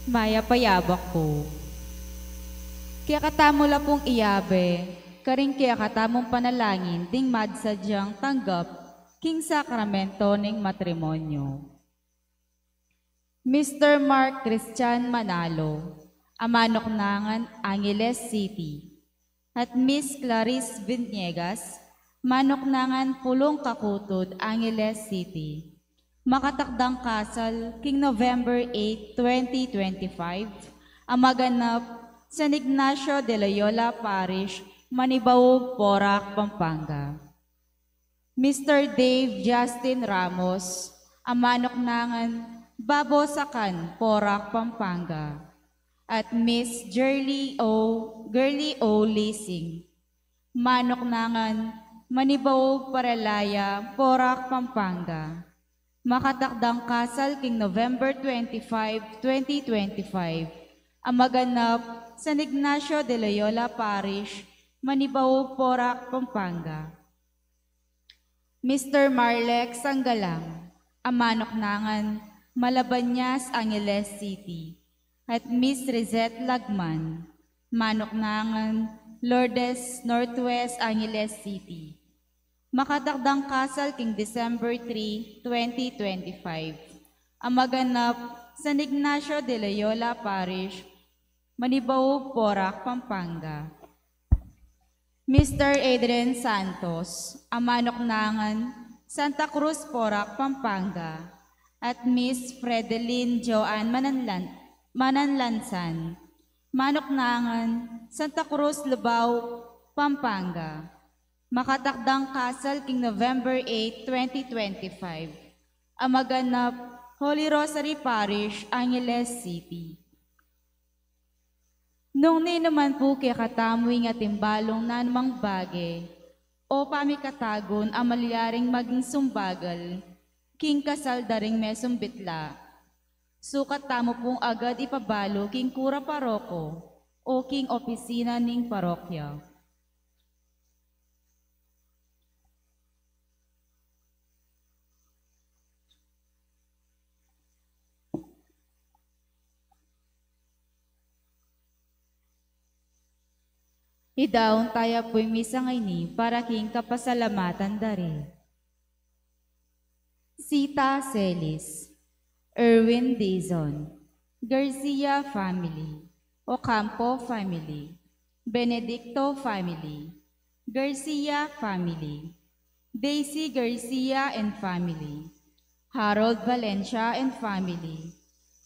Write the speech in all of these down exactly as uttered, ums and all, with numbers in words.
Mayap a yabak pu. Kekatamu la pung iyabe karing kekatamung panalangin ding magsadyang tanggap king sakramento ning matrimonyo. Mister Mark Christian Manalo, a manuknangan, Angeles City, at Miss Clarice Vinegas, manuknangan, Pulong Kakutud, Angeles City. Makatakdang kasal king November eight, twenty twenty-five, a maganap San Ignacio de Loyola Parish, Manibaug, Porac, Pampanga. Mister Dave Justin Ramos, a manuknangan, Babo Sacan, Porac, Pampanga, at Miss Girly O, Girly O Lising, manuknangan, Manibaug, Paralaya, Porac, Pampanga. Makatakdang kasal king November twenty-five, twenty twenty-five, a maganap San Ignacio de Loyola Parish, Manibaug, Porac, Pampanga. Mister Marlex Sanggalang, a manuknangan, Malabañas, Angeles City, at Miss Rizette Lagman, manuknangan, Lourdes, Northwest Angeles City. Makatakdang kasal king December three, twenty twenty-five, a maganap San Ignacio de Loyola Parish, Manibaug, Porac, Pampanga. Mister Adrian Santos, a manuknangan, Santa Cruz, Porac, Pampanga, at Miss Fredeline Joanne Mananlan-, Mananlansan, manuknangan, Santa Cruz, Lubao, Pampanga. Makatakdang kasal king November eight, twenty twenty-five, a maganap Holy Rosary Parish, Angeles City. Nung ninuman pu kekatamu ing atin balung nanumang bage o pamikatagun a malyaring maging sumbagal king kasal da ring mesumbitla, sukat tamu pung agad ipabalu king kura paroko o king opisina ning parokya. Idaun taya pu ing misa ngeni para king kapasalamatan da ri Sita Celis, Erwin Dizon, Garcia family, Ocampo family, Benedicto family, Garcia family, Daisy Garcia and family, Harold Valencia and family,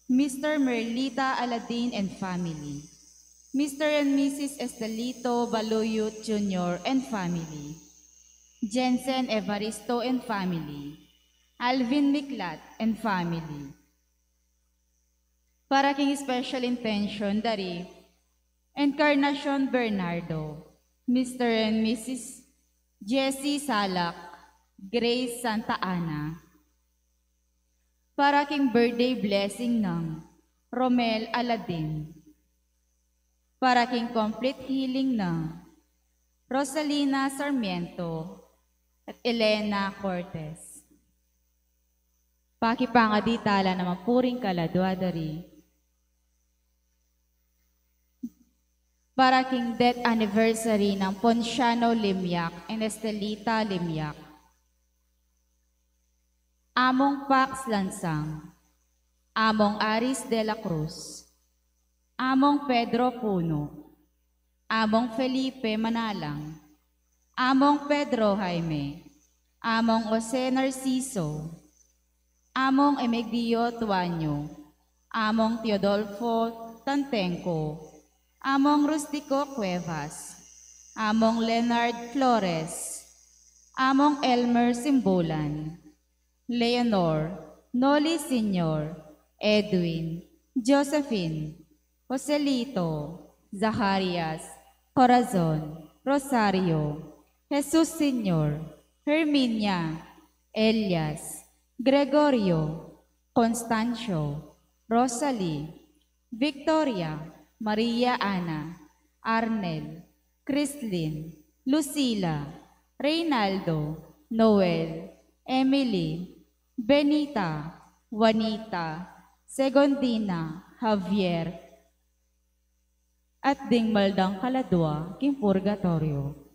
Mister Merlita Aladin and family, Mister and Missus Estelito Baluyut Junior and family, Jensen Evaristo and family, Alvin Miklat and family. Para king special intention da ri Encarnacion Bernardo, Mister and Missus Jessie Salak, Grace Santa Ana. Para king birthday blessing nang Romel Aladin. Para king complete healing nang Rosalina Sarmiento at Elena Cortez. Pakipangadi tala naman pu ring kaladua da ri. Para king death anniversary nang Ponciano Limyak and Estelita Limyak. Among Pax Lansang, Among Aris de la Cruz, Among Pedro Puno, Among Felipe Manalang, Among Pedro Jaime, Among Jose Narciso, Among Emigdio Tuaño, Among Teodolfo Tantenco, Among Rustico Cuevas, Among Leonard Flores, Among Elmer Simbulan, Leonor, Noli Senior, Edwin, Josephine, Joselito, Zacharias, Corazon, Rosario, Jesus Senior, Herminia, Elias, Gregorio, Constancio, Rosalie, Victoria, Maria Ana, Arnel, Chrislyn, Lucila, Reynaldo, Noel, Emily, Benita, Juanita, Segondina, Javier, at ding mal dang kaladwa king purgatoryo.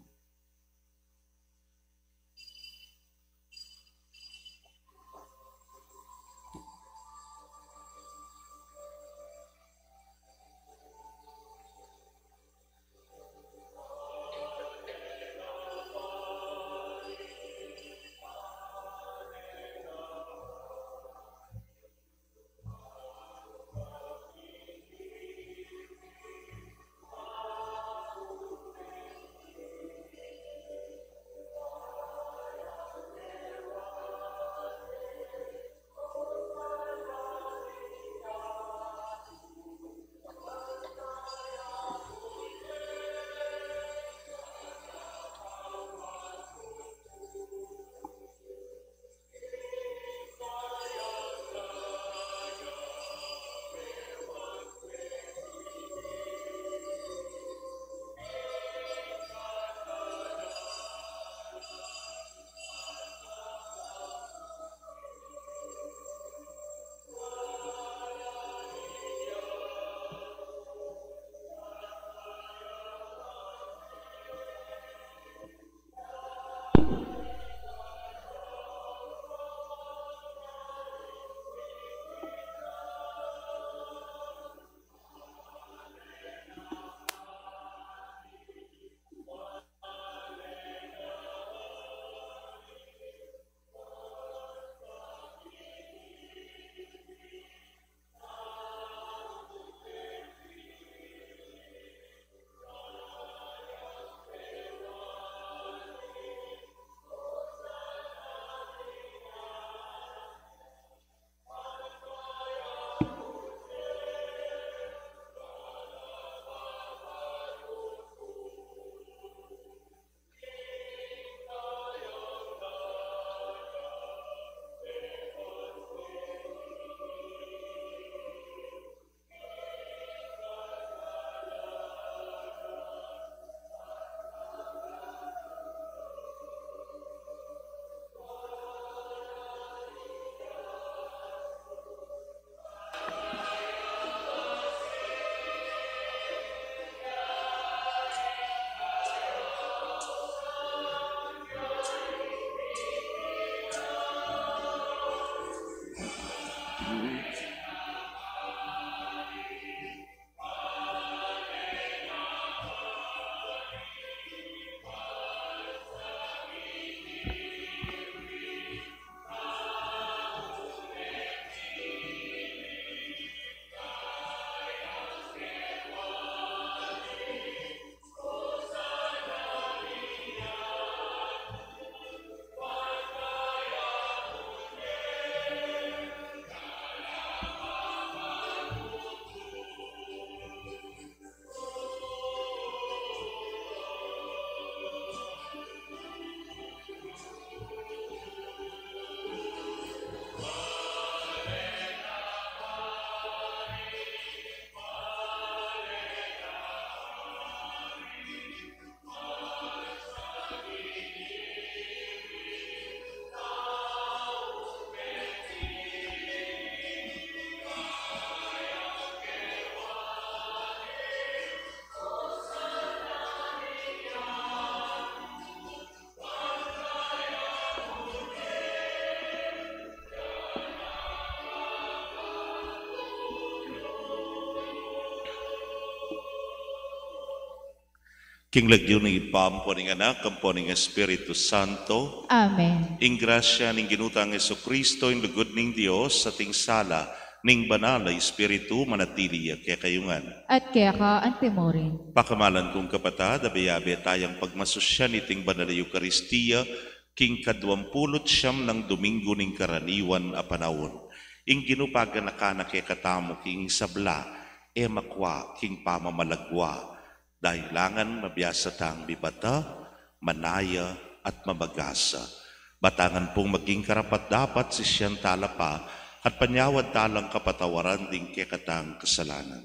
King lagyu ning Ibpa, ampo ning Anak, ampo ning Espiritu Santo. Amen. Ing grasya ning Ginu tang Jesucristo, ing lugud ning Dios, at ing sala ning Banal a Espiritu, manatili ya kekayu ngan. At keka antimurin. Pakamalan kung kapatad, abe-abe tayang pagmasusyan iting Banal a Eukaristia, king kaduampulu't siam nang Domingo ning karaniwan a panaun. Ing Ginu paganakan na kekatamu king sabla, e makua king pamamalagua. Dayulangan mabiasa tang mibata, manaya, at mamagasa. Batangan pung maging karapat-dapat sisian tala pa, at panyawad talang kapatawaran ding kekatang kasalanan.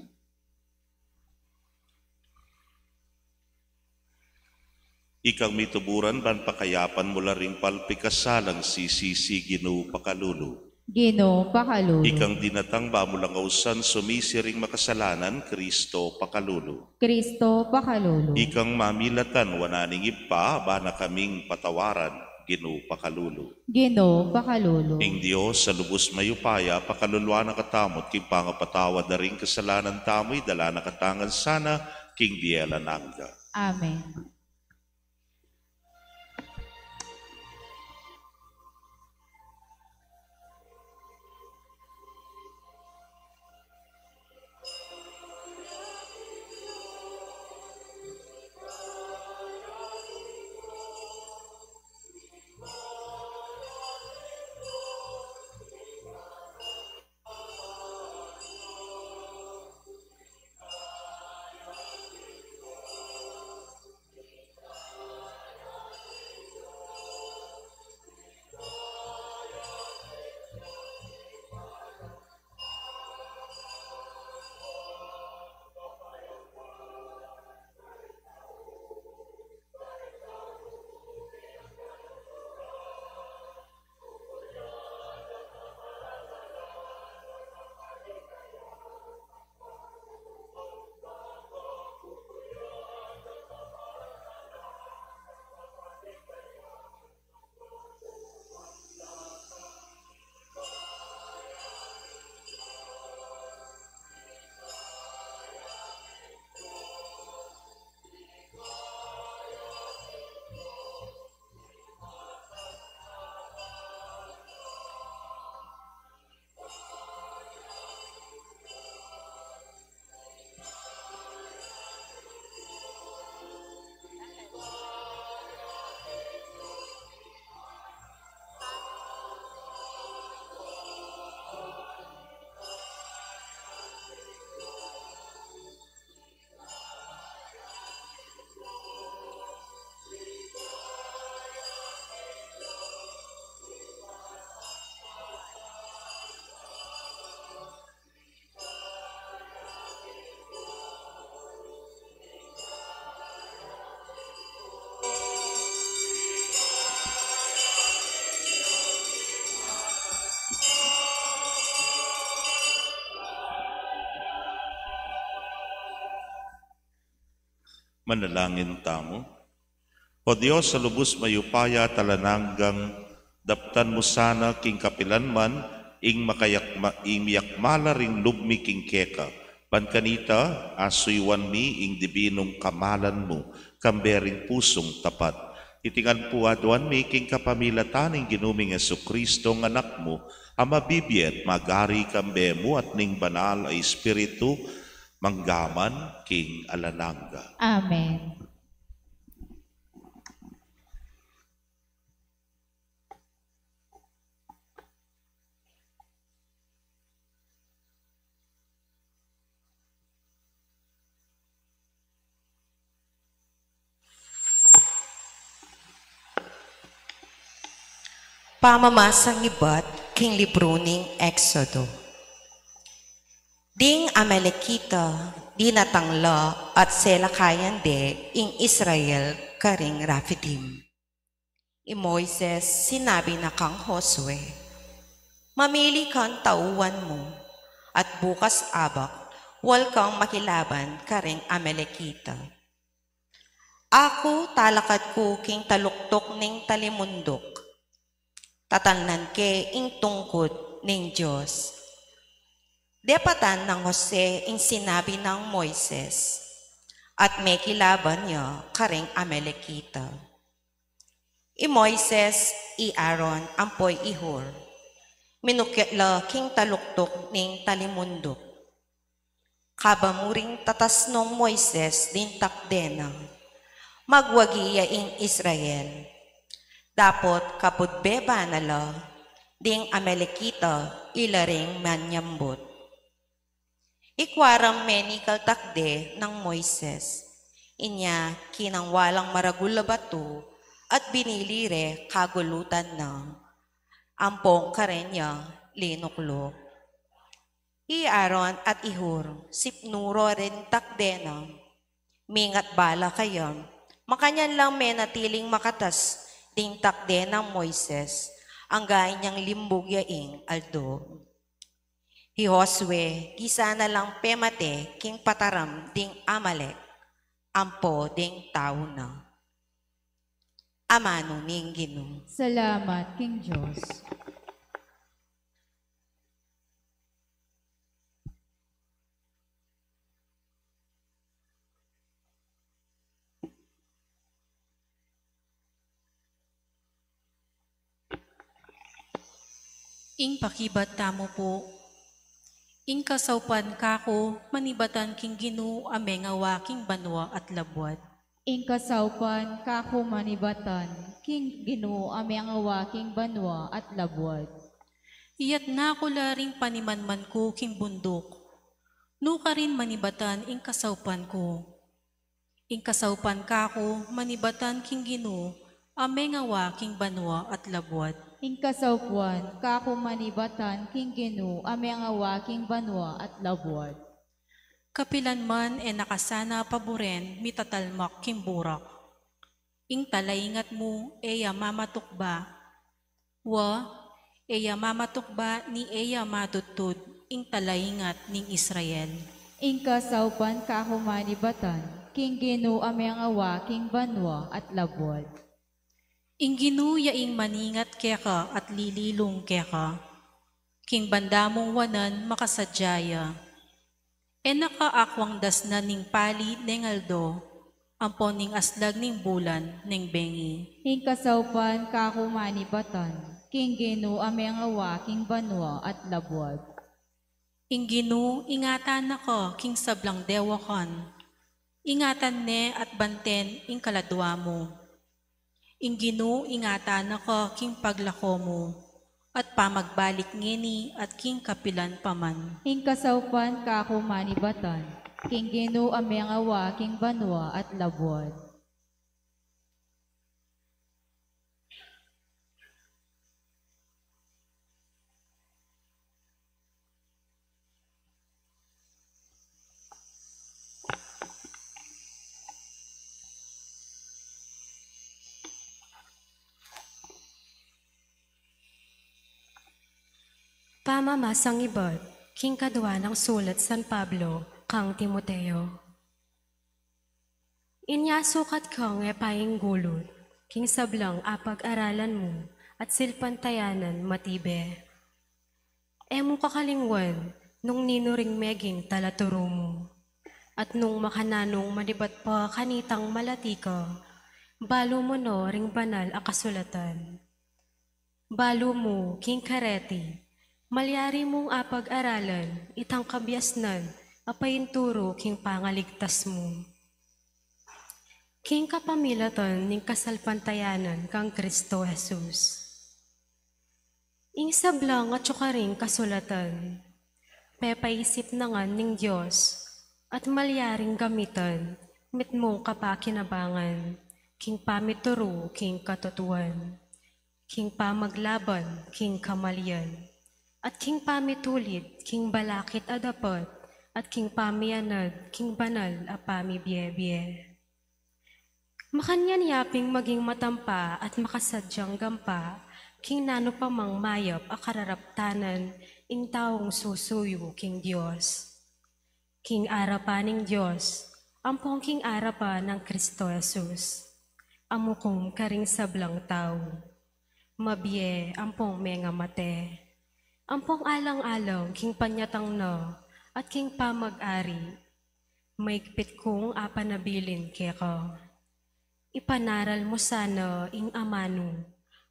Ikang mituburan ban pakayapan mu la ring palpikasalang sisisi, Ginu, pakalulu. Ginu, pakalulu. Ikang dinatang ba mu lang ausan sumisiring makasalanan, Kristo, pakalulu. Kristo, pakalulu. Ikang mamilatan wanan ning Ibpa, ba na kaming patawaran, Ginu, pakalulu. Ginu, pakalulu. Ing Dios a lubus mayupaya, pakaluluan na katamu at king pangapatawad da ring kasalanan tamu, idala na katamu ngan sana king bie alang angga. Amen. Manalangin tamu. O Dios a lubus mayupaya at alang angga, daptan mu sana king kapilan man ing makayakma-, ing miyakmal a ring lub mi king keka. Ban kanita, asuyuan mi ing dibinung kamalan mu, kambe ring pusung tapat. Iti ngan pu aduan mi king kapamilatan ning Ginu ming Jesucristo, a Anak mu, a mabibie at magari kambe mu at ning Banal a Espiritu, mangga man king alang angga. Amen. Pamamasang ibat king libru ning Exodo. Ding Amalekita, dinatang la at selakayan de ing Israel karing Rafidim. I Moises, sinabi na kang Josue, "Mamili kang tauan mu, at bukas abak, wal kang makilaban karing Amalekita. Aku, talakad ku king taluktuk ning talimunduk. Tatalnan ke ing tungkud ning Dios." Depatan nang Jose ing sinabi nang Moises, at mekilaban ya karing Amalekita. I Moises, i Aaron, ampo i Hur, minukyat la king taluktuk ning talimunduk. Kaba muring tatas nung Moises ding takde na, magwagi ya ing Israel. Dapot kapudbe ba na la, ding Amalekita ila ring manyambut. Ikua rang menikal takde nang Moises. Inya kinangwa lang maragul a batu at binili re kagulutan na, ampong kareng ya linukluk. I Aaron at i Hur, sipnu ro ring takde na. Mingat bala kaya, makanyan lang menatiling makatas ding takde nang Moises, angga inyang limbug ya ing aldo. Hi Josue, gisa na lang pemate king pataram ding Amalek ampo ding tau na. Amanu ning Ginu. Salamat king Dios. Ing pakibat tamu pu. Ing kasaupan kaku manibatan king Ginu a mengawa king banua at labuad. Ing kasaupan kaku manibatan king Ginu a mengawa king banua at labuad. Iyatna ku la ring panimanman ku king bunduk. Nu karin manibatan ing kasaupan ku. Ing kasaupan kaku manibatan king Ginu a mengawa king banua at labuad. Ing kasaupan kaku manibatan king Ginu a mengawa king banua at labuad. Kapilan man e na ka sana paburen mitatalmak king burak. Ing talaingat mu e ya mamatukba. Wa, e ya mamatukba ni e ya matudtud ing talaingat ning Israel. Ing kasaupan kaku manibatan king Ginu a mengawa king banua at labuad. Ing Ginu ya ing maningat keka at lililung keka. King banda mung wanan makasadya ya. E na ka akwang dasnan ning pali neng aldo, ampo ning aslag ning bulan neng bengi. Ing kasaupan kaku manibatan king Ginu a mengawa king banua at labuad. Ing Ginu ingatan na ka king sablang dewakan. Ingatan ne at banten ing kaladua mu. Ing Ginu ingatan na ka king paglako mu, at pamagbalik ngeni at king kapilan pa man. Ing kasaupan kaku manibatan king Ginu a mengawa king banua at labuad. Pamamasang ibat king kadua nang sulat San Pablo kang Timoteo. Inya sukat kang e payinggulut king sablang apag-aralan mu at silpantayanan matibe. E mu kakalingwan nung ninu ring meging talaturu mu, at nung makananung manibat pa kanitang malati ka, balu mu no ring banal a kasulatan. Balu mu king kareti, malyari mung apag-aralan itang kabiasnan a painturu king pangaligtas mu. King kapamilatan ning kasalpantayanan kang Kristo Jesus. Ing sablang atyu karing kasulatan, pepaisip na ngan ning Dios, at malyaring gamitan mitmung kapakinabangan king pamituru king katutuan, king pamaglaban king kamalian, at king pamitulid king balakid a dapat, at king pamianad king banal a pamibie-bie. Makanyan ya ping maging matampa at makasadyang gampa king nanu pa mang mayap a kararaptanan ing taung susuyu king Dios. King arapan ning Dios, ampong king arapan nang Kristo Jesus, a mukum karing sablang tau, mabie ampong mengamate, ampong alang-alang king panyatang na at king pamag-ari, maigpit kung apanabilin keka. Ipanaral mu sana ing amanu,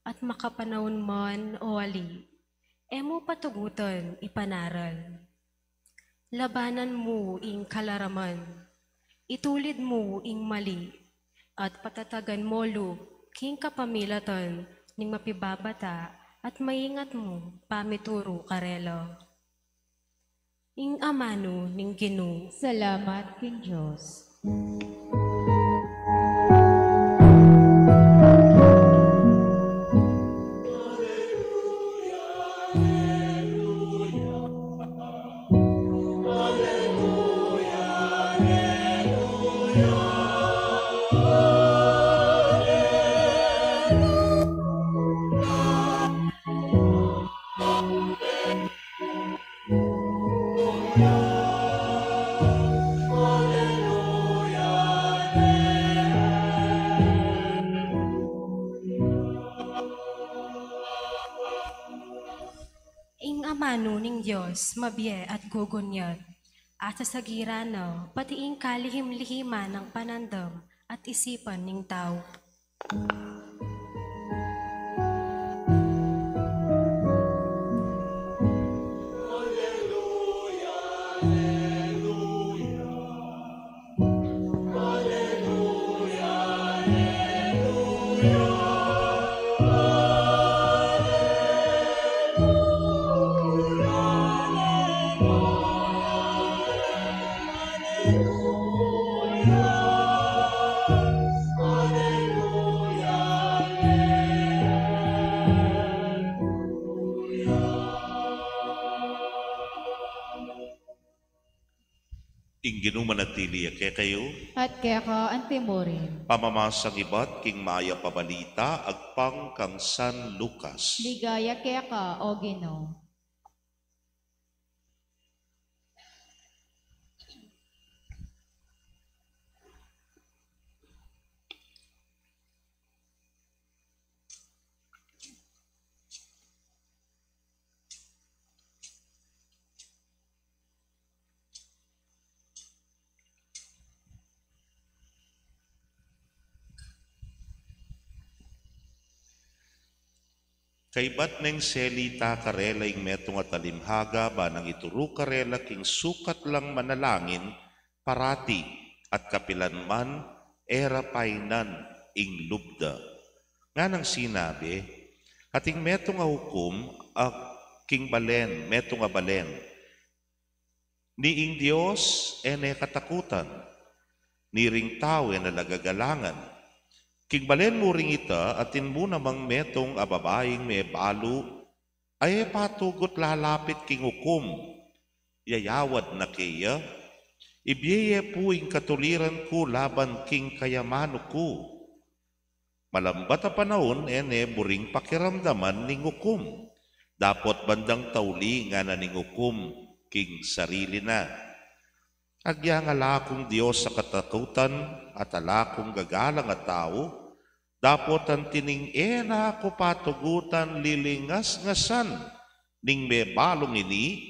at makapanaun man o ali, e mu patugutan ipanaral. Labanan mu ing kalaraman, itulid mu ing mali, at patatagan mu lub king kapamilatan ning mapibabata at maingat mung pamituru karela. Ing amanu ning Ginu. Salamat king Dios. plano ning Dios mabie at gugunyat, at sasagiran na pati ing kalihim-lihiman nang panandam at isipan ning tau. Ing Ginu manatili ya kekayu. At keka antimurin. Pamamasang ibat king mayap a balita agpang kang San Lucas. Ligaya keka, O Ginu. Kaybat neng selita karela ing metung a talimhaga, ba nang ituru karela king sukat lang manalangin parati, at kapilan man e ra painan ing lub da. Nganang sinabi, ating metung a ukum a king balen, metung a balen, ni ing Dios e ne katakutan, ni ring tau e na la gagalangan. King balen mu ring ita, atin mu namang metung a babaing mebalu, a e patugut lalapit king ukum, yayawad na keya, ibie ye pu ing katuliran ku laban king kayamanu ku. Malambat a panaun, e ne buring pakiramdaman ning ukum, dapot bandang tauli ngana ning ukum king sarili na, agyang ala kung Dios a katakutan at ala kung gagalang a tau, dapot anti ning e na ku patugutan lilingas-ngasan ning mebalung ini,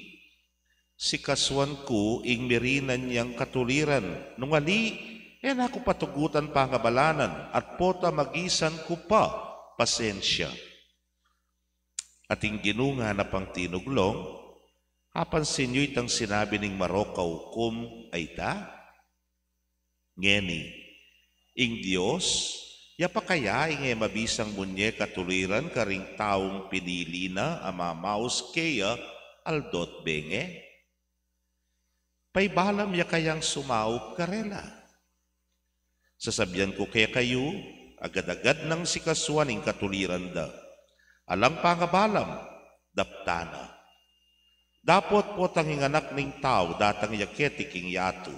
sikasuan ku ing mirinan yang katuliran, nung ali, e na ku patugutan pangabalanan, at pota magisan ku pa pasensya. At ing Ginu ngana pang tinuglong, apansin yu itang sinabi ning marok a ukum a ita? Ngeni, ing Dios, ya pa kaya ing e mabisang munye katuliran karing taung pinili na a mamaus keya aldo't bengi? Paibalam ya kayang sumaup karela? Sasabian ku kekayu, agad-agad nang sikasuan ing katuliran da. Alang pangabalam, daptan na. Dapot potang ing Anak ning Tau datang ya keti king yatu,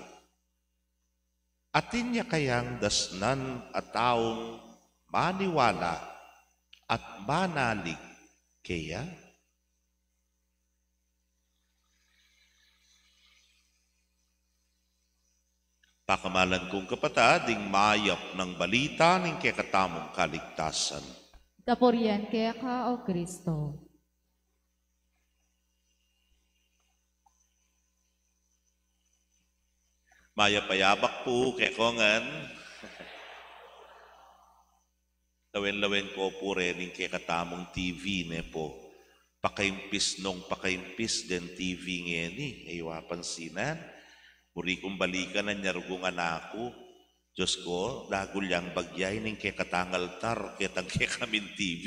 atin ya kayang dasnan a taung maniwala at manalig keya? Pakamalan kung kapatad, ing mayap nang balita ning kekatamung kaligtasan. Kapurian keka, O Kristo. Mayap a yabak pu kekongan. Lawen-lawen ko pu rening kekatamung T V, ne po. Pakaimpis nong pakaimpis deng T V ngeni, e yu apansinan. Buri kung balikan, anyarung anak ku. Dios ko, dagul yang bagya ining kekatang altar, ketang kekaming T V.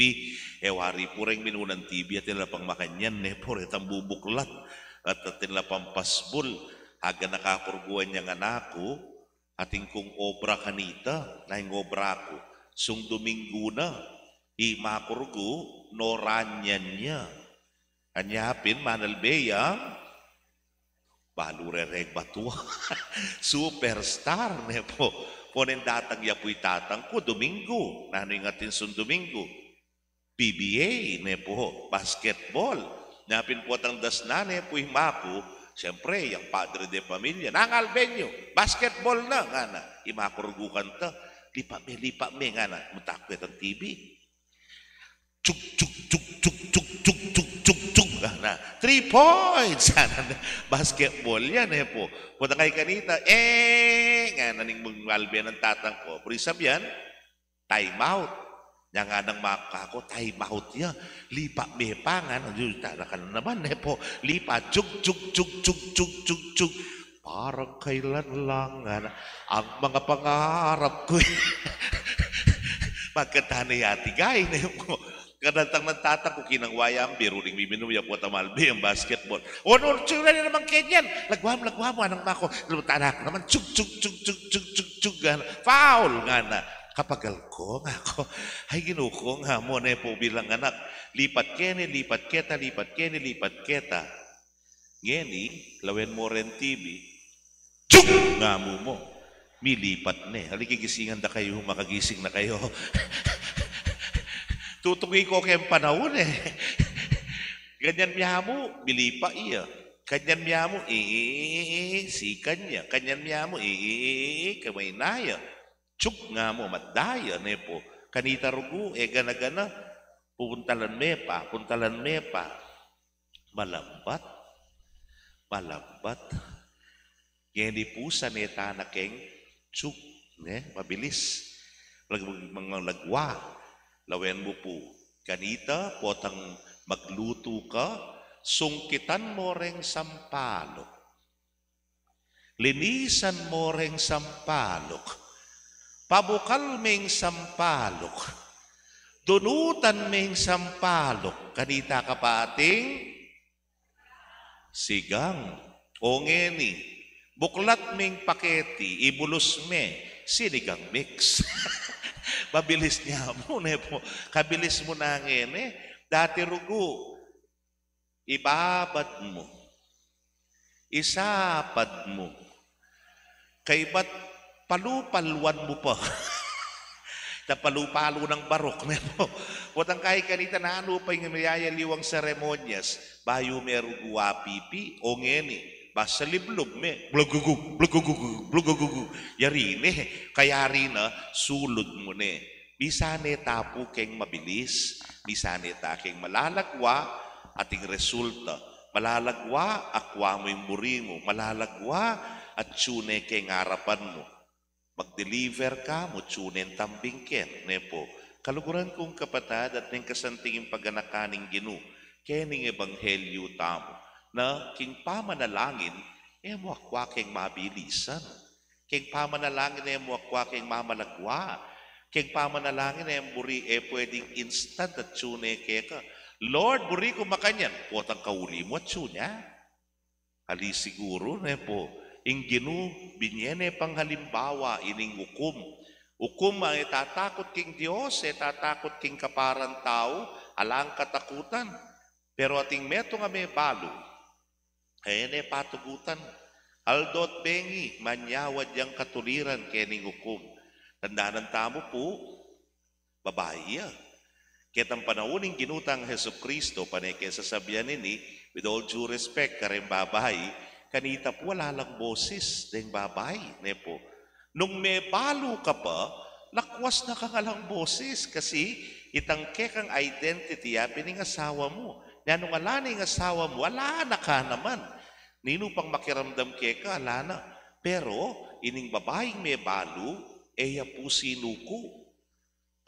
E wari pu reng minunang T V, atin la pang makanyan, ne po, retang bubuklat. At atin la pang pasbul. Aganaka kurguan yang anak ku, atin kung obra kanita, na ing obra ku, sung Duminggu na, imakurgu, noranyan ya. Anya pin, manalbe yang, balu rereng batua. Superstar, ne po. Ponen datang ya pu i tatang ku, Duminggu. Nanu ing atin sung Duminggu? P B A, ne po, basketball. Nya pin potang dasnan, ne po, ima ku, siyempre, yang padre de pamilya, nangalbe yu, basketball na, ngana. Imakurgu kanta, lipa me, lipa me, ngana, mutak ku itang T V. Chuk, chuk, chuk, chuk, chuk, chuk, chuk, chuk, chuk, ngana. Three points! Basketball yan, e pu. Potang kay kanita, e, ngana ning mung albe nang tatang ku. Buri sabian, time out. Nya nganang maku kaku, time out ya. Lipat me pa, ngana, yu, talaga naman, e pu. Lipat, jug, jug, jug. Parang kailan lang, ngana, ang mga pangarap ko. Pagkatani ati gay, ne pu. Kadatang nang tatang ku, kinang wayang biru ning miminum ya pu, tamal be yang basketball. O, no, tsura na naman kenyan. Lagwa mu, lagwa mu, anang mako. Tanak naman, tsug, tsug, tsug, ngana. Foul, ngana. Kapagal ku, ngaku. Ay, Ginu ku, ngamu, ne pu bilang anak. Lipat keni, lipat keta, lipat keni, lipat keta. Ngeni, lawen mu ren T V. Tsug! Ngamu mu. Milipat ne. Ali, gigisingan da kayu, makagising na kayu. Tutuki ku keng panaun e. Ganyan mia mu, milipat ya. Ganyan mia mu, i, i, i, i, sikan ya. Ganyan mia mu, i, i, i, i, kamay na ya. Tsug! Ngamu, madaya, ne pu. Kanita rugu, e gana-gana. Pupuntalan me pa, puntalan me pa. Malambat. Malambat. Ngeni pu, sane ta na keng tsug, ne? Mabilis. Lag-, mga lagwa. Lawen mu pu. Kanita, potang maglutu ka, sungkitan mu reng sampaluk. Linisan mu reng sampaluk. Pabukal meng sampaluk. Dunutan meng sampaluk. Kanita ka pa ating sigang. O ngeni, buklat meng paketi, ibulus me, sinigang mix. Mabilis nya mu, ne pu. Kabilis mu na ngeni. Dati rugu, ibabad mu. Isapad mu. Kaybat palu-paluan mu pa. Ta palu-palu nang baruk, ne pu. Potang kay kanita, nanu pa ing miyayaliwang seremonyas, bayu me rugu apipi, o ngeni, ba saliblub me, blugugug, blugugug, blugugug, yari ne, kayari na, sulud mu ne. Misan e ta pu keng mabilis, misan e ta keng malalagwa, ating resulta. Malalagwa, akwa mu ing buri mu. Malalagwa, atsu ne keng arapan mu. Mag-deliver ka, mutsu ne ing tambing ken, ne pu. Kaluguran kung kapatad, at neng kasanting ing paganakan ning Ginu, keni ing ebanghelyu tamu, na king pamanalangin, e mu akwa keng mabilisan. Keng pamanalangin e mu akwa keng mamalagwa. Keng pamanalangin e mu buri, e pwedeng instant atsu ne keka. Lord, buri ku makanyan. Potang kauli mu atsu ne. Ali siguru, ne pu, ing Ginu, binye ne pang halimbawa ining ukum. Ukum a e tatakut king Dios, e tatakut king kaparan tau, alang katakutan. Pero ating metung a mebalu, e ne patugutan. Aldo't bengi, manyawad yang katuliran kening ukum. Tandanan tamu pu, babai ya. Ketang panaun ning Ginu tang Jesucristo, pane ke sasabian ini, with all due respect, kareng babai, kanita pu ala lang boses deng babai, ne pu. Nung mebalu ka pa, lakwas na kang alang boses, kasi itang kekang identity, ya pin ing asawa mu. Nya nung ala ne ing asawa mu, ala na ka naman. Ninu pang makiramdam keka, ala na. Pero, ining babaing mebalu, e ya pu sinuku.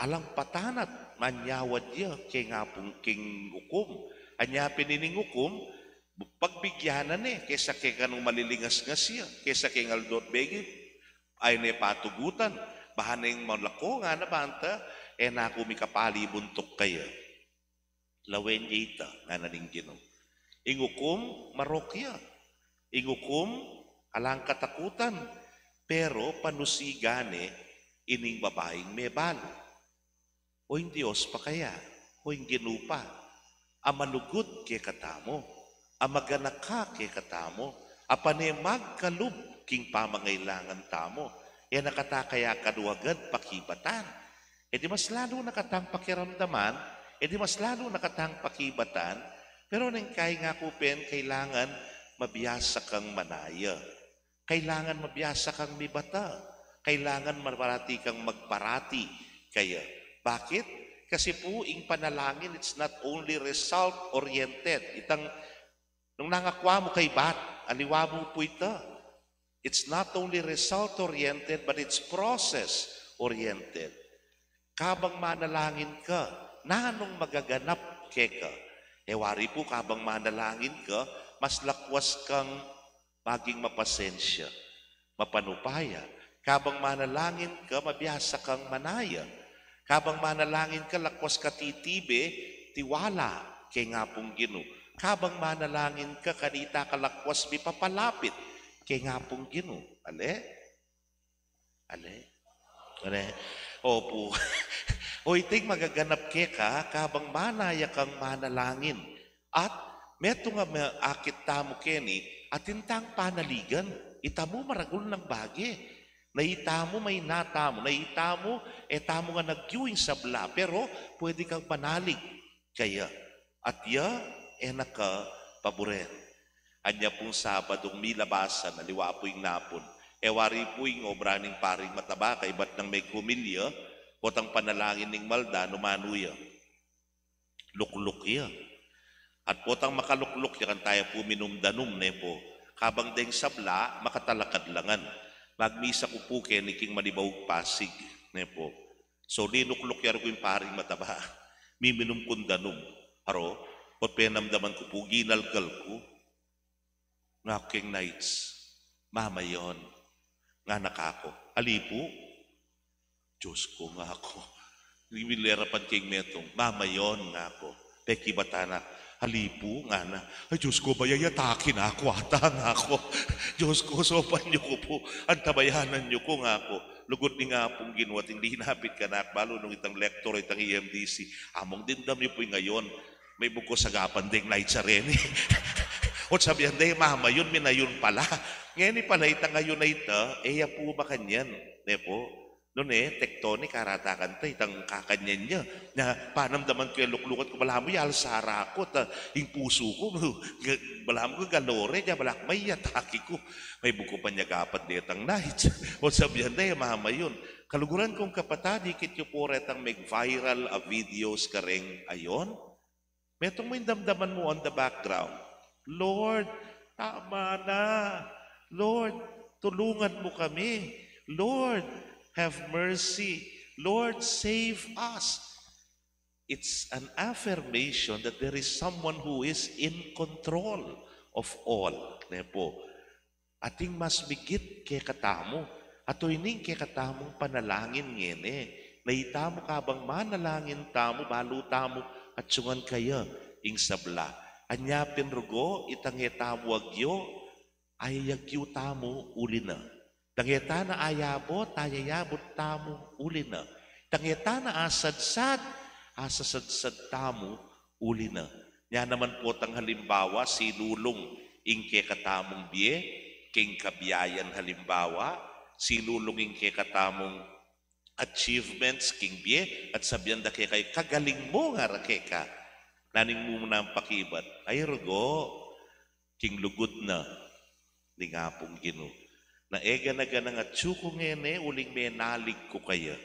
Alang patanat, manyawad ya keng apung king ukum. Anya pin ining ukum, pagbigyan na ne, kesa keng kanung malilingasngas ya, kesa keng aldo't bengi, e ne patugutan, ba neng malako, ngana banta, e na ku mikapali buntuk kaya. Lawen ye ita, ngana ning Ginu. Ing ukum, marok ya. Ing ukum, alang katakutan. Pero panusigan ne ining babaing mebalu. O ing Dios pa kaya, o ing Ginu pa, a malugud kekatamu, a maganaka kekatamu, a pane magkalub king pamangailangan tamu, e na kata kaya kaduagad pakibatan. E di mas lalu na katang pakiramdaman, e di mas lalu na katang pakibatan, pero neng kayi nga ku pin, kailangan mabiasa kang manaya. Kailangan mabiasa kang mibata. Kailangan parati kang magparati kaya. Bakit? Kasi pu, ing panalangin, it's not only result-oriented. Itang Nung nangakwa mu kaybat, aliwa mu pu ita. It's not only result-oriented, but it's process-oriented. Kabang manalangin ka, nanung magaganap keka? E wari pu, kabang manalangin ka, mas lakwas kang maging mapasensya, mapanupaya. Kabang manalangin ka, mabiasa kang manaya. Kabang manalangin ka, lakwas ka titibe, tiwala keng Apung Ginu. Kabang manalangin ka, kanita ka lakwas mipapalapit keng Apung Ginu. Ale? Ale? Ale? Opu. O iting magaganap keka, kabang manaya kang manalangin. At metung a akit tamu keni, atin tang panaligan, ita mu maragul nang bage. Na ita mu, maina tamu, na ita mu, e tamu ngan agyu ing sabla, pero pwede kang manalig kaya. At ya, e na ka paburen. Anya pung Sabadung milabasan, aliwa pu ing napun. E wari pu ing obra ning paring mataba, kaybat nang meghumilya, potang panalangin ning malda, nu manu ya? Lukluk ya. At potang makalukluk ya, kanita ya pu minum danum, ne pu. Kabang deng sabla, makatalakad la ngan. Magmisa ku pu keni king Manibawg, Pasig, ne pu. So, linukluk ya rugyan ning paring mataba. Miminum kung danum. Aro, ot penamdaman ku pu, ginalgal ku. Ngana ku keng knights, "Mamayon," ngana kaku. "Ali pu?" "Diyos ku," ngaku. Milerapan keng metung, "Mamayon," ngaku. Pekibatan na, "Ali pu?" ngana. "Ay, Diyos ku, baya ya atake na ku ata," ngaku. "Diyos ku, saupan yu ku pu, antabayanan yu ku," ngaku. Lugud ning Apung Ginu, ating linapit kanaku, balu nung itang lector, itang E M D C, "Among, dimdam yu pu ing ayon. Mebug ku sagapan deng knights a reni." Ot sabian da, "E mamayon, minayun pala." Ngeni pala itang ayun a ita, e ya pu makanyan, ne pu. Nune, tectonic, aratakan ta itang kakanyan ya. Na panamdaman ku ya, luklukan ku, balamu ya alsa ra ku, ta ing pusu ku, ga-, balamu ku galore ya, balamu may atake ku. Mebug ku pa nyagapan detang knights. Ot sabian da, "E mamayon." Kaluguran kung kapatad, ikit yu pu retang meg-viral a videos kareng ayon. Metung mu ing damdaman mu on the background, "Lord, tama na. Lord, tulungan mu kami. Lord, have mercy. Lord, save us." It's an affirmation that there is someone who is in control of all. Ne pu. Ating mas migit kekatamu, at oyni ing kekatamung panalangin ngeni, na itamu kabang manalangin tamu, balu tamu atyungan kaya ing sabla. Anya pin rugo, itang e tamu agyu, ayayagyu tamu uli na. Itang e ta na ayabut, ayayabut tamu uli na. Itang e ta na asadsad, asasadsad tamu uli na. Nya naman potang halimbawa, silulung ing kekatamung bie king kabiayan, halimbawa, silulung ing kekatamung achievements king bie, at sabian da keka, "Kagaling mu," ngara keka. Nanu ing mumunang pakibat? Ay, rugo, king lugud na ning Apung Ginu. Na e gana-ganang atyu ku ngeni, uling menalig ku kaya,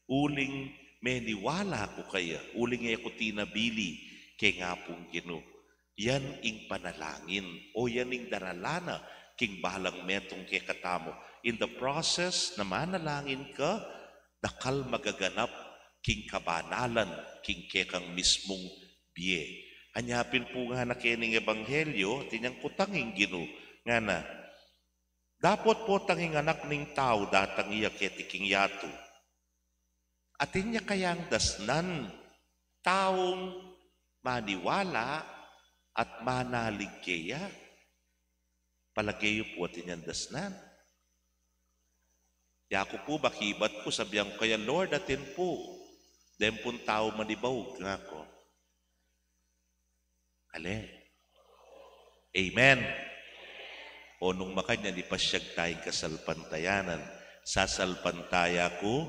uling meniwala ku kaya, uling e ku tinabili keng Apung Ginu. Yan ing panalangin, o yan ing darala na king balang metung kekatamu. In the process na manalangin ka, dakal magaganap king kabanalan king kekang mismung bie. Anya pin pu ngana kening ebanghelyo, atin yang kutang ing Ginu, ngana, dapot potang ing Anak ning Tau datang ya keti king yatu, atin ya kayang dasnan taung maniwala at manalig keya? Palage yu pu atin yang dasnan? Yaku pu, bakibat ku, sabian ku kaya, "Lord, atin pu." Deng pung tau manibaug, ngaku, "Ale." Amen. O nung makanyan, ipasyag taya ing kasalpantayanan. Sasalpantaya ku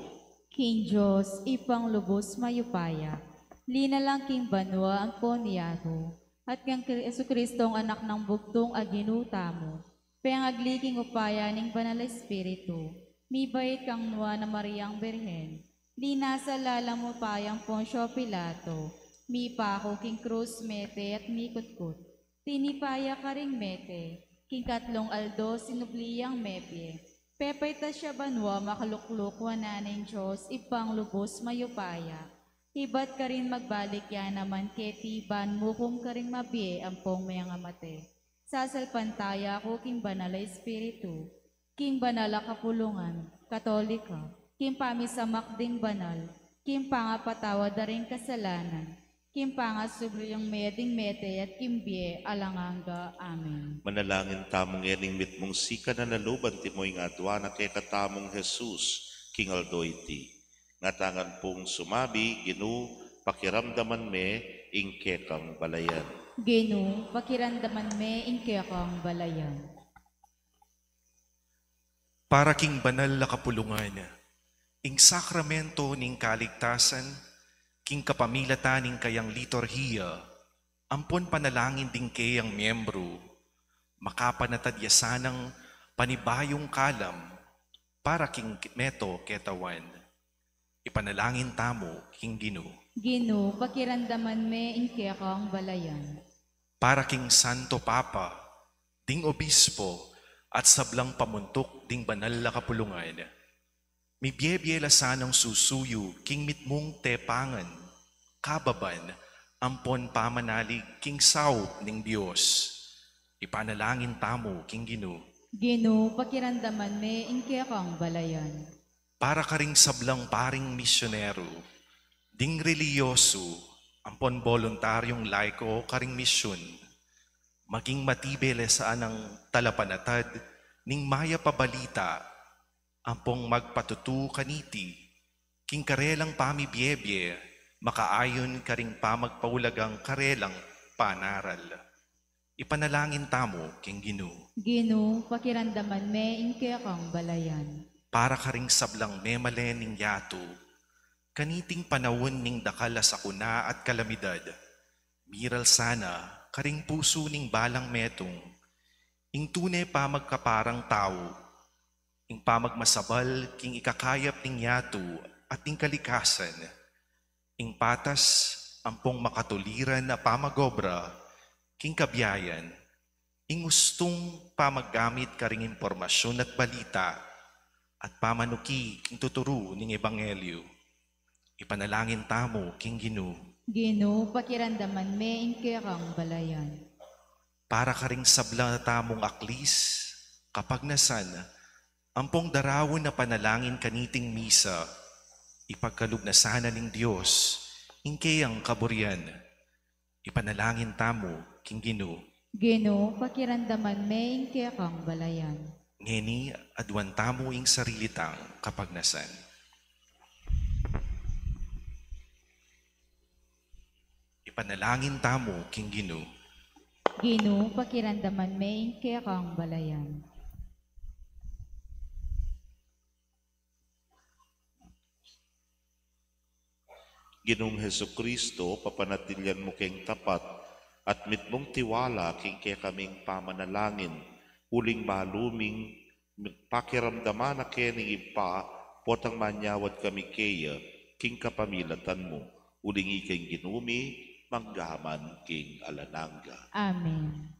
king Dios, Ibpang lubus mayupaya, linalang king banua ampon yaru, at kang Kri-, Jesucristong Anak nang bugtung a Ginu tamu, pengagli king upaya ning Banal a Espiritu, mibait kang Nuan a Mariang Birhen, linasa lalam upayang Poncio Pilato, mipaku king krus, mete at mikutkut. Tinipa ya karing mete, king katlung aldo sinubli yang mebie. Pepaitas ya banua, makalukluk wanan ning Dios Ibpang lubus mayupaya. Ibat karin magbalik ya naman keti ban mukum karing mabie ampong mengamate. Sasalpantaya ku king Banal a Espiritu, king banal a kapulungan Katolika, king pamisamak ding banal, king pangapatawad da ring kasalanan, king pangasubli ring mie ding mete at king bie alang angga. Amen. Manalangin tamu ngening mitmung sikanan a lub antimo ing aduan na kekatamung Jesus king aldo iti. Ngatangan pung sumabi, Ginu, pakiramdaman me ing kekang balayan. Ginu, pakiramdaman me ing kekang balayan. Para king banal a kapulungan, ing sakramento ning kaligtasan, king kapamilatan ning kayang liturhiya, ampon panalangin ding kayang miyembru, makapanatad ya sanang panibayung kalam para king meto ketawan. Ipanalangin tamu king Ginu. Ginu, pakiramdaman me ing kekang balayan. Para king Santo Papa, ding obispo, at sablang pamuntuk ding banal a kapulungan, mibiebie la sanang susuyu king mitmung tepangan, kababan, ampon pamanalig king saup ning Dios. Ipanalangin tamu king Ginu. Ginu, pakiramdaman me ing kekang balayan. Para karing sablang paring misyonero, ding relihiyoso, ampon boluntaryong laiko karing misyon, maging matibe la sanang talapanatad ning mayap a balita, ampong magpatutu kaniti, king karelang pamibiebie, makaayon karing pamagpaulagang karelang panaral. Ipanalangin tamu king Ginu. Ginu, pakiramdaman me ing kekang balayan. Para karing sablang memalen ning yatu, kaniting panaun ning dakal a sakuna at kalamidad, miral sana karing pusu ning balang metung ing tune pamagkaparang tau, ing pamagmasabal king ikakayap ning yatu at ning kalikasan, ing patas ampong makatuliran a pamagobra king kabiayan, ing ustung pamaggamit karing impormasyun at balita, at pamanuki king tuturu ning ebanghelyu. Ipanalangin tamu king Ginu. Ginu, pakiramdaman me ing kekang balayan. Para karing sabla tamung aklis, kapagnasan, ampong daraun a panalangin kaniting misa, ipagkalub na sana ning Dios ing keyang kaburian. Ipanalangin tamu king Ginu. Ginu, pakiramdaman me ing kekang balayan. Ngeni, aduan tamu ing sarili tang kapagnasan. Ipanalangin tamu king Ginu. Ginu, pakiramdaman me ing kekang balayan. Ginung Jesucristo, papanatilian mu keng tapat at mitmung tiwala king kekaming pamanalangin, uling balu ming pakiramdaman na ke ning Ibpa, potang manyawad kami keya king kapamilatan mu, uling ika ing Ginu mi, mangga man king alang angga. Amen.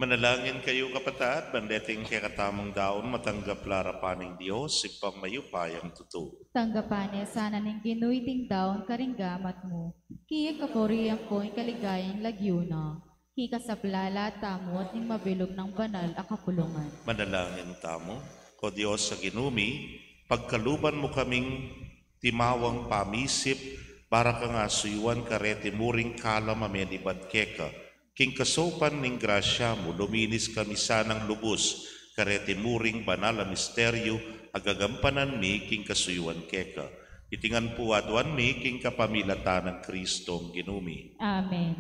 Manalangin kayu, kapatad, ban deting kekatamung daun matanggap la arapan ning Dios, Ibpang mayupayang tutu. Tanggapan ne sana ning Ginu iting daun karing gamat mu, king ikapuri ampon kaligayan ning lagyu na, king kasaplalan tamu at ning mabilug nang banal a kapulungan. Manalangin tamu. O Dios a Ginu mi, pagkaluban mu kaming timawang pamisip, para kang asuyuan kareti muring kalam a menibat keka. King kasaupan ning grasya mu, luminis kami sanang lubus kareti muring banal a misteryu a gagampanan mi king kasuyuan keka. Iti ngan pu aduan mi king kapamilatan nang Kristong Ginu mi. Amen.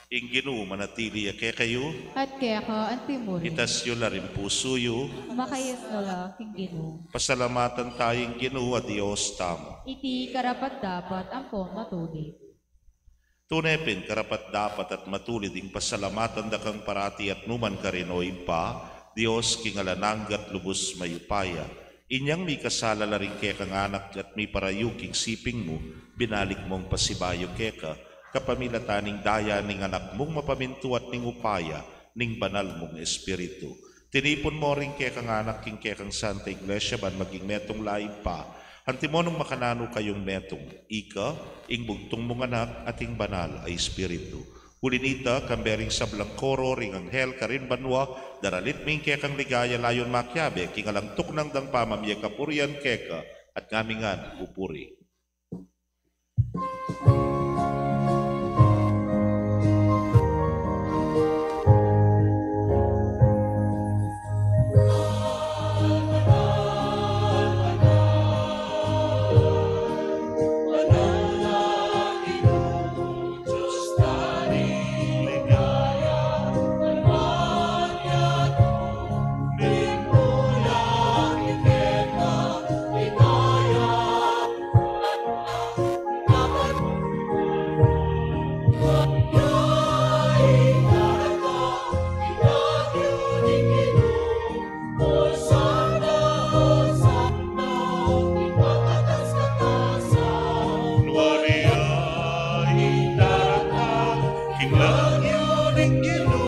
Ing Ginu manatili ya kekayu. At keka antimurin. Itas yu la ring pusu yu. Makayas no la king Ginu. Pasalamatan taya ing Ginu a Dios tamu. Iti karapat-dapat ampon matulid. Tune pin karapat-dapat at matulid ing pasalamatan da kang parati at nukarin man, O Ibpa, Dios king alang angga at lubus mayupaya. Inyang mikasala la ring kekang anak at miparayu king siping mu, binalik mung pasibayu keka, kapamilatan ning daya ning Anak mung mapamintu at ning upaya ning Banal mung Espiritu. Tinipun mu ring kekang anak king kekang Santa Iglesia ban maging metung la, Ibpa, antimo nung makananu kayung metung, ika, ing bugtung mung Anak, at ing Banal a Espiritu. Uli na nita, kambe ring sablang koro ring anghel karin banua, daralit mi ing kekang ligaya layun makiabe king alang tuknang dang pamamie kapurian keka, at ngami ngan pupuri. Nuan ya ing datang king lagyu ning Ginu.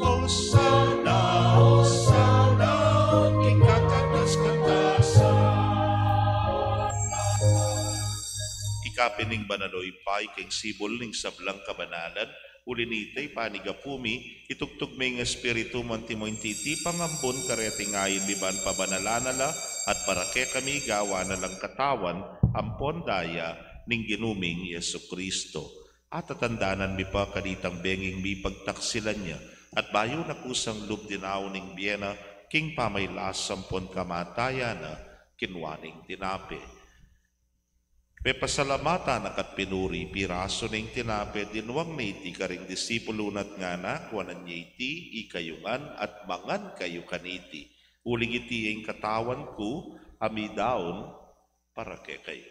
Osana, Osana king kakatas-katasan. Ika pin ing banal, O Ibpa, ika ing sibul ning sablang kabanalan. Uli na nita, ipanyawad mi, itugtug me ing Espiritu mu antimo ing titipang ambun kareting ain mi ban pabanalan na la, at para kekami gawan na lang katawan ampon daya ning Ginu ming Jesucristo. Atatandanan mi pa kanitang benging mipagtaksilan ya, at bayu na kusang lub dinaun ing bie na king pamailas ampon kamatayan na, kinua neng tinape. Pepasalamatan na ka't pinuri, pirasu neng tinape, dinwang na iti karing disipulu na at ngana, kuanan ye iti ikayu ngan at mangan kayu kaniti. Uling iti ing katawan ku a midaun para kekayu.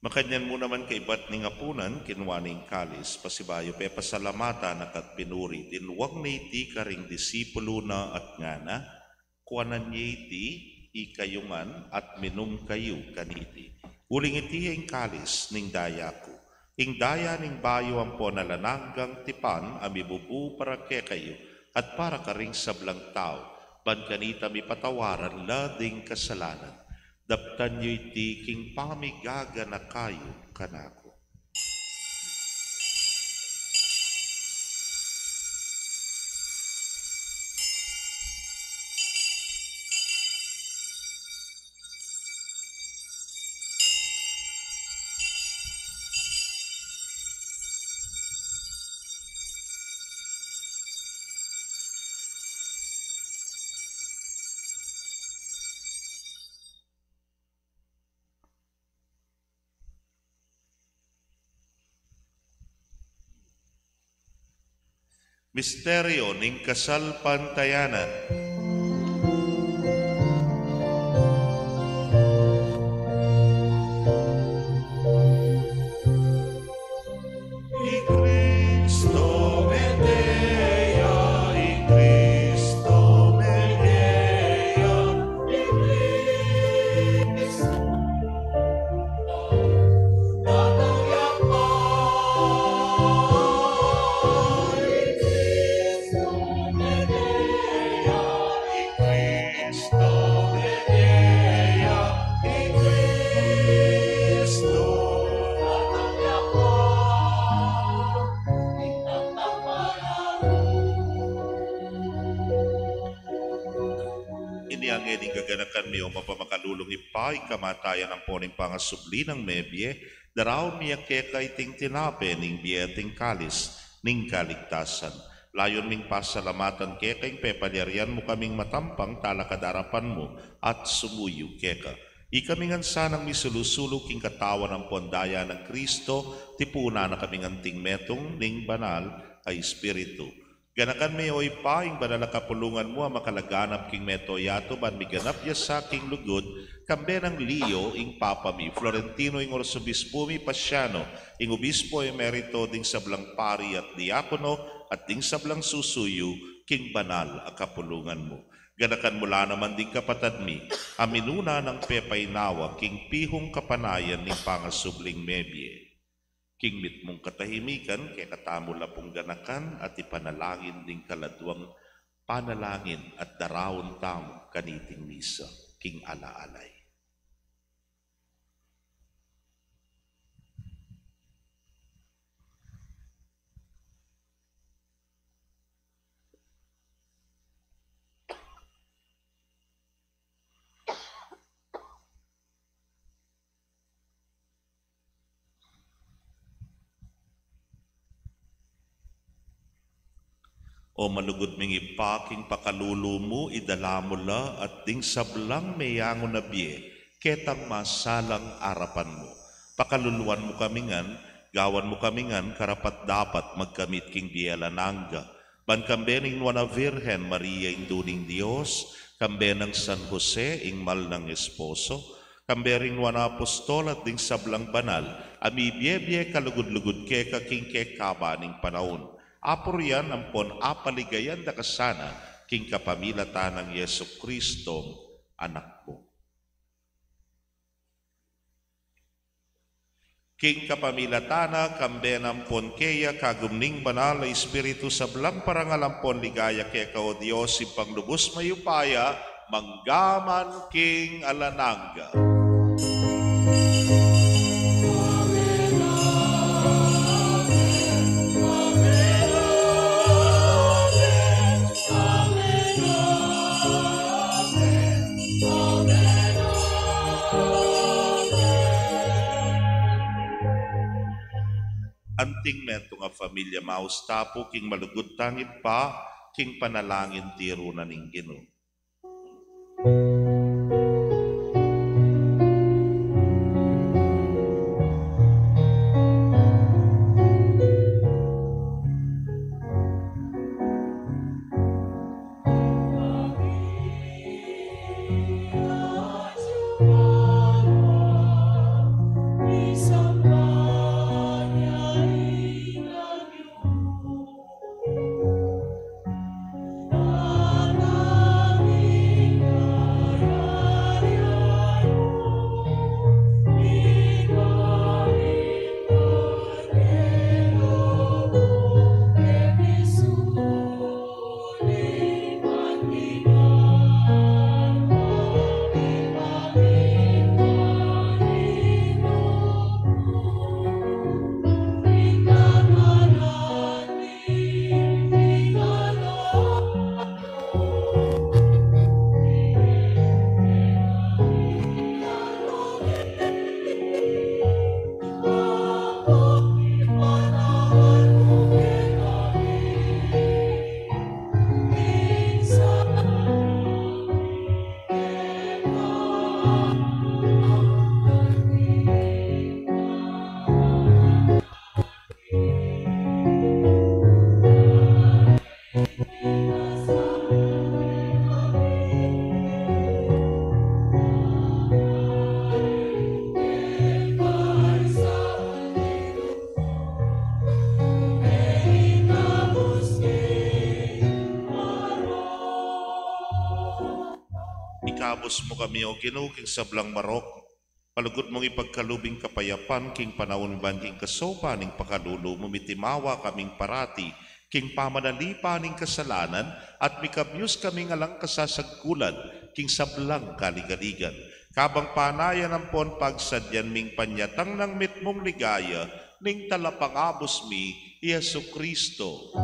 Makanyan mu naman kaibat ning apunan, kinua ne ing kalis, pasibayu pepasalamatan na ka't pinuri, dinwang na iti karing disipulu na at ngana, kuanan ye iti ikayu ngan at minum kayu kaniti. Uling iti ing kalis ning daya ku, ing daya ning bayu ampon alang anggang tipan a mibubu para kekayu at para karing sablang tau, ban kanita mipatawaran la ding kasalanan. Daptan yu iti king pamigaganaka yu kanaku. Misteryo ning kasalpantayanan. I Kristo mete ya, i Kristo mete ya, i Kristo Ini ngeni ing gaganakan mi, o mapamakalulung Ibpa, ing kamatayan ampon ing pangasubli nang mebie, daraun mi keka iting tinape ning bie at ing kalis ning kaligtasan. Layun ming pasalamatan keka ing pepalyarian mu kaming matampang talakad king arapan mu at sumuyu keka. Ikami ngan sanang misulu-sulu king katawan ampon daya nang Kristo, tipunan na kaming anting metung ning Banal a Espiritu. Ganakan me, o Ibpa, ing banal a kapulungan mu a makalaganap king mabilug a yatu, ban miganap ya sa king lugud, kambe nang Leo ing Papa mi, Florentino ing Arsobispu mi, Pasiano ing Obispo Emerito, ding sablang pari at diakono, at ding sablang susuyu king banal a kapulungan mu. Ganakan mu la naman ding kapatad mi a minuna nang pepainawa king pihung kapanayan ning pangasubling mebie. King mitmung katahimikan, kekatamu la pung ganakan at ipanalangin ding kaladwang panalangin at daraun tamu kaniting misa king ala-alay. O malugud ming Ibpa, king pakalulu mu, idala mu la at ding sablang meyangu na bie ketang masalang arapan mu. Pakaluluan mu kami ngan, gawan mu kami ngan karapat-dapat magkamit king bie alang angga, ban kambe ning Nuan a Virgen Maria, Indu ning Dios, kambe nang San Jose, ing mal nang esposo, kambe ring Nuan a Apostol at ding sablang banal a mibie-bie kalugud-lugud keka king kekaba ning panaun, apurian ampon apaligayan da ka sana king kapamilatan nang Jesucristo, Anak mu. King kapamilatan na, kambe na ampon keya, kagum ning Banal a Espiritu, sablang parangal ampon ligaya keka, o Dios, Ibpang lubus mayupaya, mangga man king alang angga. Anting metung a familia, maus ta pu king malugud tang Ibpa, king panalangin tiru na ning Ginu. Ikabus mu kami, O Ginu, king sablang marok, palugud mung ipagkalub ing kapayapan king panaun ban king kasaupan ning pakalulu mu, mitimawa kaming parati king pamanalipan ning kasalanan, at mikabyus kaming alang kasasagkulan king sablang kaligaligan. Kabang panayan ampon pagsadyan ming panyatang nang mitmung ligaya ning Talapangabus mi, i Jesucristo.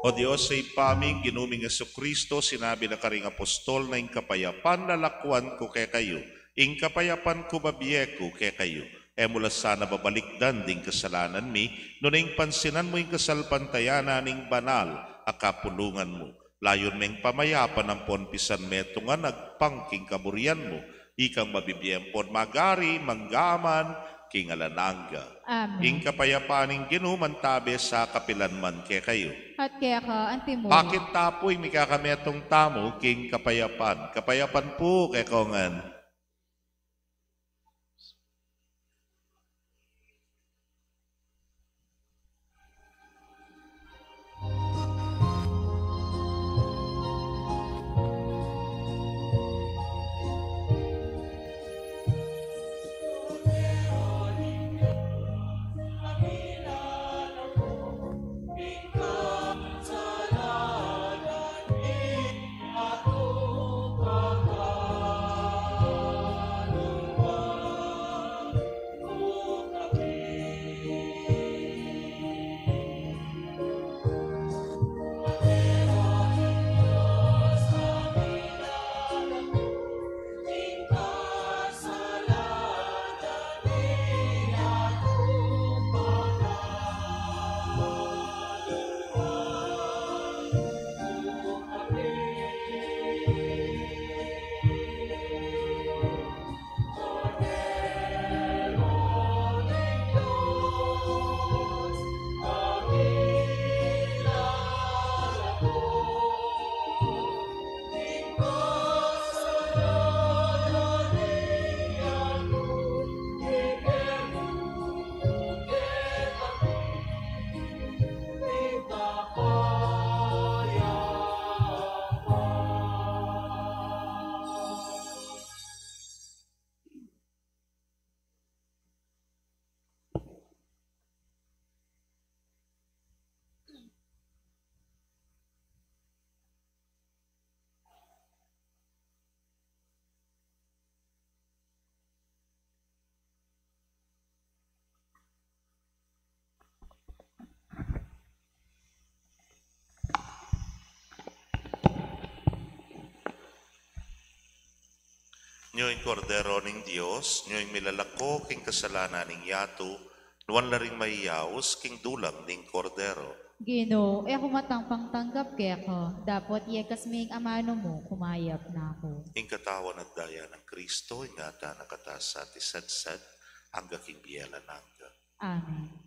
O Dios, Ibpa mi, Ginu ming Jesucristo, sinabi na karing apostol na, "Ing kapayapan lalakwan ku kekayu, ing kapayapan ku babie ku kekayu." E mu la sana babalikdan ding kasalanan mi, nune ing pansinan mu ing kasalpantayanan ning banal a kapulungan mu. Layun meng pamayapan ampon pisan metungan agpang king kaburian mu, ikang mabibie ampon magari mangga man king alang angga. Amen. Ing kapayapan ning Ginu mantabe sa kapilan man kekayu. At keka antimu. Bakit tapu ing mikakametung tamu king kapayapan? Kapayapan pu kekongan. Nyo ing Kordero ning Dios, nyo ing milalako king kasalanan ning yatu, nuan la ring mayayaus king dulang ning Kordero. Ginu, e ku matang pangtanggap keka, dapot yekas ming amanu mu, kumayap na ku. Ing katawan at daya nang Kristo, ingatan na katamu at isadsad, angga king bie alang angga. Amen.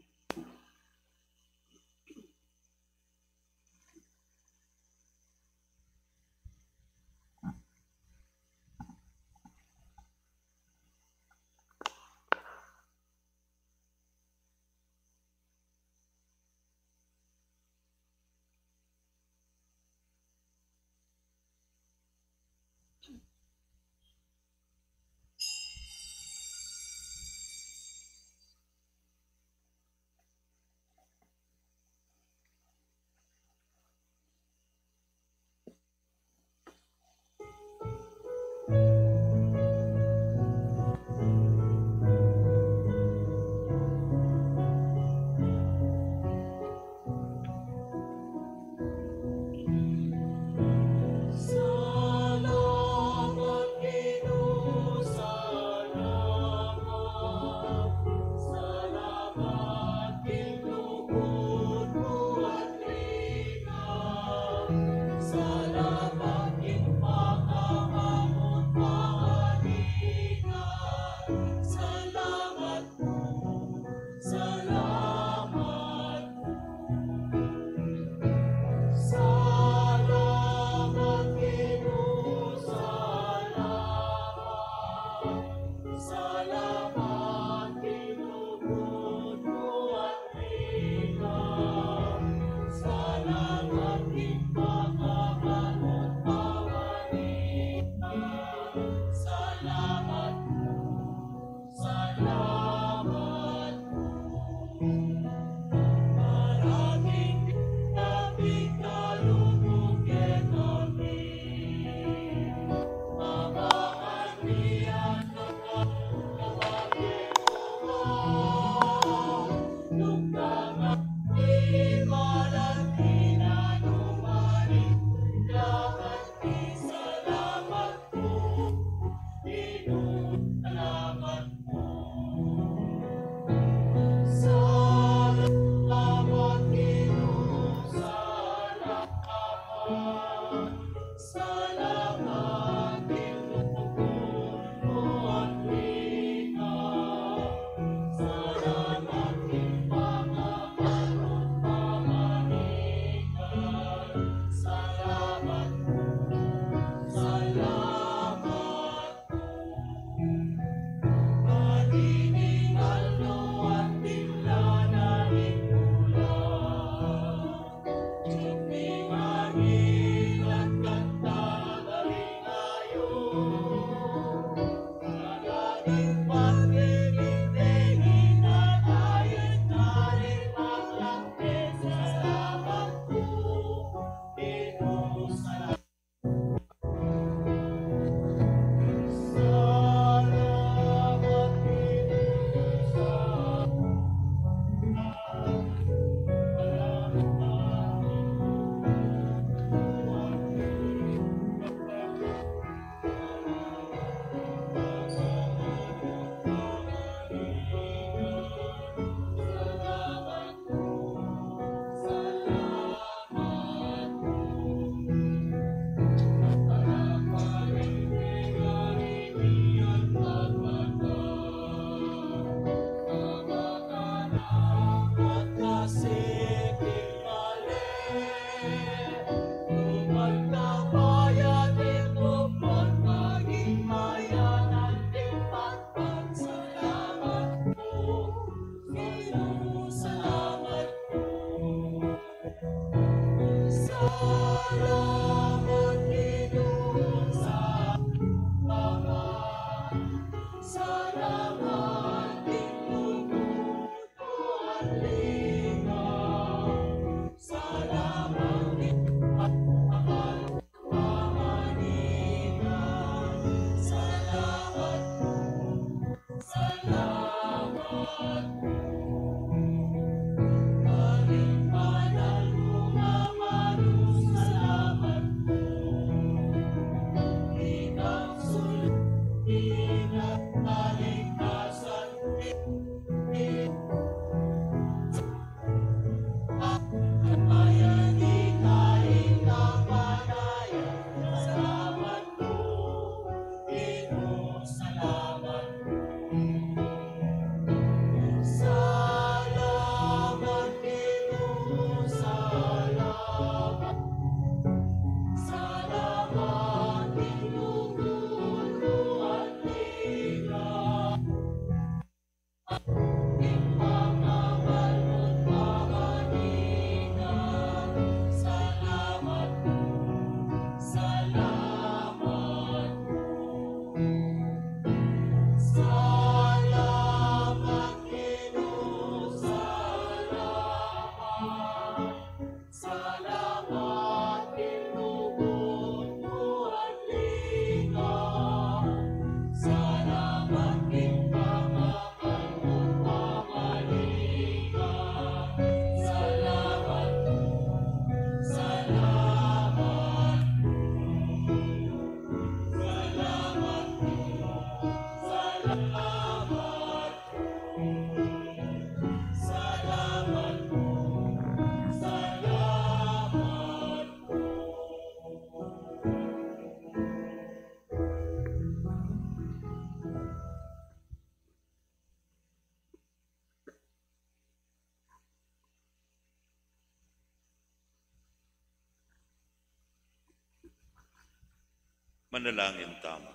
Manalangin tamu.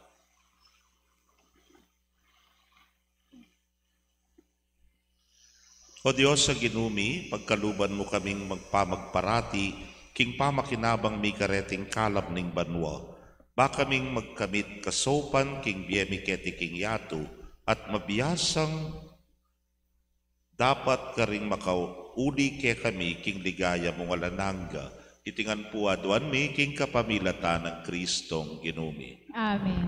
O Dios a Ginu mi, pagkaluban mu kaming magpamagparati king pamakinabang mi kareting kalap ning banua, ba kaming magkamit kasaupan king bie mi keti king yatu, at mabiasang dapat karing makauli kekami king ligaya mung alang angga. Iti ngan pu aduan mi king kapamilatan nang Kristong Ginu mi. Amen.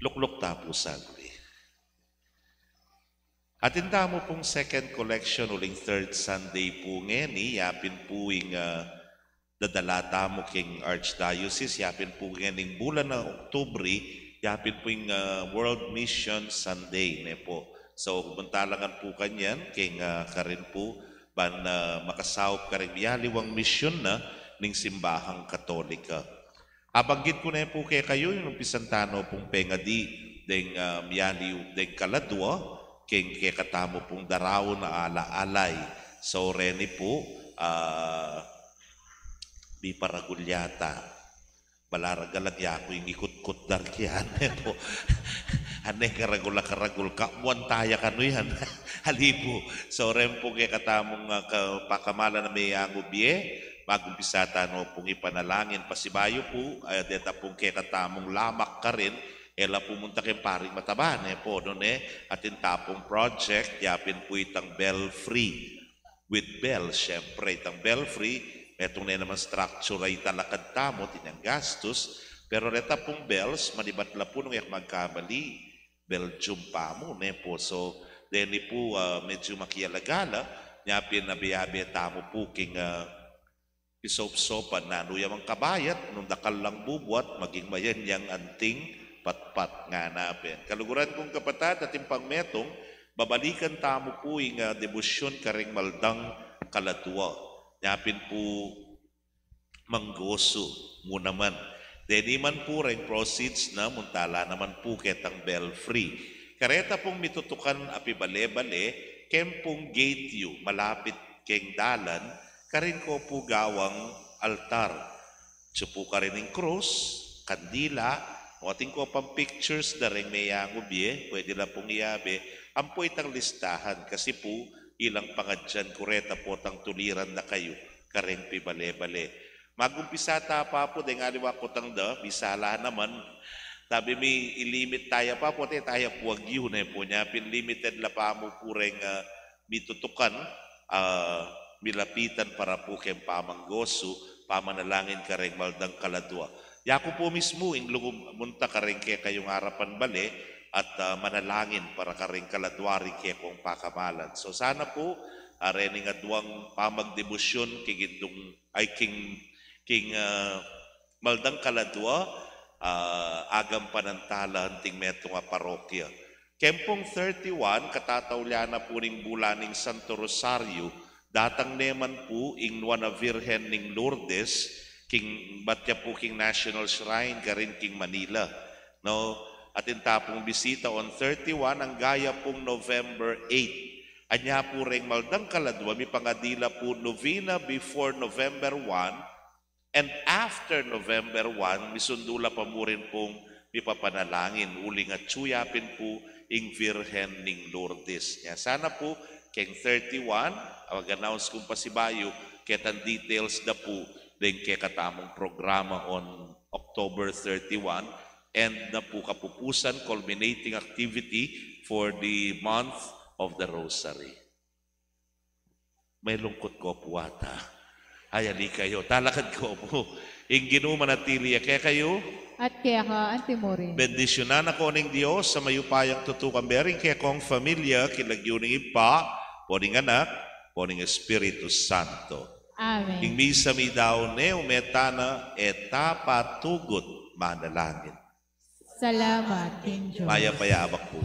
Lukluk ta pu sagli. Atin tamu pung second collection uling third Sunday pu ngeni, yapin pu ing, ah, dadala tamu king Archdiocese, yapin pu ngening bulan na Oktubre, yapin pu ing, ah, World Mission Sunday, ne pu. So, munta la ngan pu kanyan, king, ah, karin pu, ban, ah, makasaup karing miyaliwang misyun na ning simbahang Katolika. Abanggit ku ne pu kekayu, ing umpisan tana pung pengadi deng, ah, miyaliw deng kaladua, king kekatamu pung daraun a ala-alay. So, reni pu, ah, miparagul yata. Balaragalan ya ku ing ikutkut da ri keni pu. Ane karagul a karagul, kamuan taya kanu yan. Ali pu. So, reni pu kekatamung, ah, ka-, pakamalan a meyang bie, magumpisa tana pung ipanalangin. Pasibayu pu, ah, deta pung kekatamung lamak karin, e la pu munta keng paring mataba, ne pu, nune, atin ta pung project, yapin pu itang belfry. With bells, syempre, itang belfry, metung ne naman structure a italakad tamu, iti nang gastus, pero reta pung bells, manibat la pu nung e ku magkamali, Belgium pa mu, ne pu. So, deni pu, ah, medyu makialagala, nya pin abe-abe tamu pu king, ah, pisopsopan, nanu ya mang kabayat, nung dakal lang bubuat, maging mayan yang anting patpat, ngana pin. Kaluguran kung kapatad, atin pang metung, babalikan tamu pu ing, ah, debosyun karing maldang kaladua. Nya pin pu manggosu mu naman. Deni man pu reng proceeds na, munta la naman pu ketang belfry. Kareta pung mitutukan a pibale-bale, keng pung gate yu, malapit keng dalan, karin ko pu gawang altar. Atsu pu karin ing krus, kandila, o atin ko pang pictures da reng meyang bie, pwede la pung iabe, ampo itang listahan, kasi pu, ilang pangadyan ku reta potang tuliran na kayu, kareng pibale-bale. Magumpisa ta pa pu, deng aliwa ku tang da, bisa la naman, tabi mi ilimit taya pa pu, te taya pu agyu ne pu, nya pin limited la pa mu pu reng, ah, mitutukan, ah, milapitan para pu keng pamanggosu, pamanalangin kareng maldang kaladua. Yaku pu mismu ing lugud munta kareng kekayung arapan bale at, ah, manalangin para kareng kaladua ring kekong pakamalan. So sana pu, ah, rening aduang pamagdebosyun king indung, ay king, king, ah, maldang kaladua, ah, agampanan ta la anting metung a parokya. Keng pung thirty-one, katataulian na pu ning bulan ning Santo Rosario, datang ne man pu ing Nuan a Virgen ning Lourdes, king, bat ya pu king National Shrine, karin king Manila. No? Atin ta pung bisita on thirty-one, angga ya pung November eight. Anya pu reng maldang kaladua, mipangadi la pu novena before November one, and after November one, misundu la pa mu rin pung mipapanalangin, uling atsu ya pin pu ing Virgen ning Lourdes. Nya sana pu, keng thirty-one, mag-announce kung pasibayu, ketang details da pu, deng kekatamung programa on October thirty-one, and na pu kapupusan, culminating activity for the month of the Rosary. May lungkut ko pu ata. Ay, ali kayu. Talakad ko pu. Ing Ginu manatili ya kekayu. At keka anti mu rin. Bendisyunan na ko ning Dios a mayupayang tutukan, bering kekong familia, king lagyu ning Ibpa, ampo ning Anak, ampo ning Espiritu Santo. Amen. Ing misa meyari ne, ume tana, e ta patugut manalangin. Salamat king Dios. Mayap a abak pu.